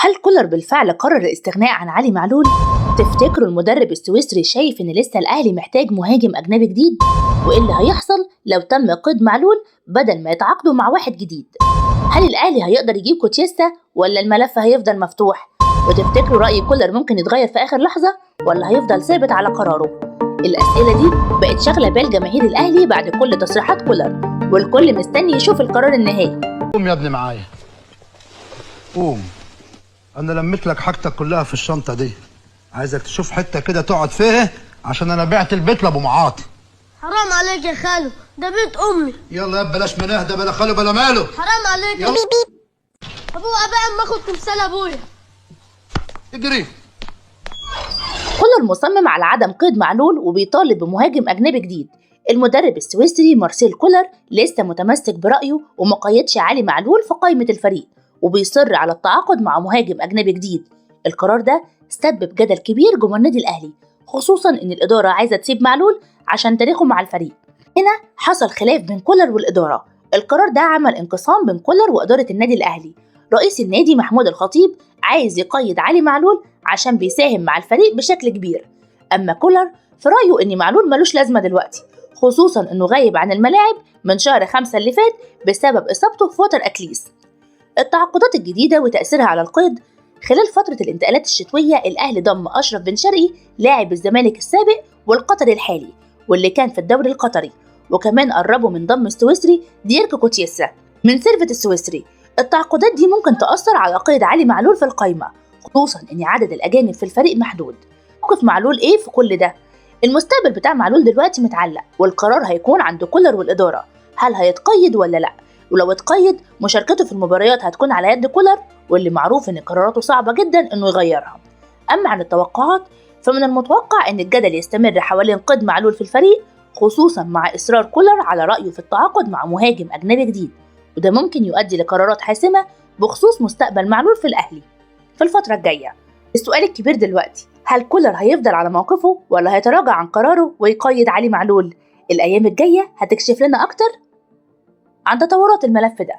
هل كولر بالفعل قرر الاستغناء عن علي معلول؟ تفتكروا المدرب السويسري شايف ان لسه الاهلي محتاج مهاجم اجنبي جديد؟ وايه اللي هيحصل لو تم قيد معلول بدل ما يتعاقدوا مع واحد جديد؟ هل الاهلي هيقدر يجيب كوتيستا ولا الملف هيفضل مفتوح؟ وتفتكروا رأي كولر ممكن يتغير في آخر لحظة ولا هيفضل ثابت على قراره؟ الأسئلة دي بقت شاغلة بال جماهير الأهلي بعد كل تصريحات كولر، والكل مستني يشوف القرار النهائي. قوم يا ابني معايا، قوم، انا لميت لك حاجتك كلها في الشنطة دي، عايزك تشوف حتة كده تقعد فيها عشان انا بعت البيت لابو معاطي. حرام عليك يا خالو، ده بيت امي. يلا يا بلاش منهده بلا خالو بلا ماله. حرام عليك يا ابويا بقى اما اخد تمثال ابويا. اجري. كولر مصمم على عدم قيد معلول وبيطالب بمهاجم اجنبي جديد. المدرب السويسري مارسيل كولر لسه متمسك برأيه وما قيدش علي معلول في قائمة الفريق، وبيصر على التعاقد مع مهاجم أجنبي جديد. القرار ده سبب جدل كبير جوه النادي الأهلي، خصوصا إن الإدارة عايزة تسيب معلول عشان تاريخه مع الفريق. هنا حصل خلاف بين كولر والإدارة. القرار ده عمل انقسام بين كولر وإدارة النادي الأهلي. رئيس النادي محمود الخطيب عايز يقيد علي معلول عشان بيساهم مع الفريق بشكل كبير، أما كولر فرأيه إن معلول ملوش لازمة دلوقتي، خصوصا إنه غايب عن الملاعب من شهر 5 اللي فات بسبب إصابته في وتر أكليس. التعاقدات الجديدة وتأثيرها على القيد. خلال فترة الانتقالات الشتوية الأهلي ضم أشرف بن شرقي لاعب الزمالك السابق والقطري الحالي واللي كان في الدوري القطري، وكمان قربوا من ضم السويسري ديرك كوتيسا من سيرفت السويسري. التعاقدات دي ممكن تأثر على قيد علي معلول في القايمة، خصوصا إن عدد الأجانب في الفريق محدود. موقف معلول إيه في كل ده؟ المستقبل بتاع معلول دلوقتي متعلق، والقرار هيكون عند كولر والإدارة، هل هيتقيد ولا لأ؟ ولو اتقيد مشاركته في المباريات هتكون على يد كولر، واللي معروف ان قراراته صعبة جدا انه يغيرها. اما عن التوقعات فمن المتوقع ان الجدل يستمر حوالين قيد معلول في الفريق، خصوصا مع اصرار كولر على رأيه في التعاقد مع مهاجم اجنبي جديد، وده ممكن يؤدي لقرارات حاسمة بخصوص مستقبل معلول في الاهلي في الفترة الجاية. السؤال الكبير دلوقتي، هل كولر هيفضل على موقفه ولا هيتراجع عن قراره ويقيد علي معلول؟ الايام الجاية هتكشف لنا اكتر عن تطورات الملف ده.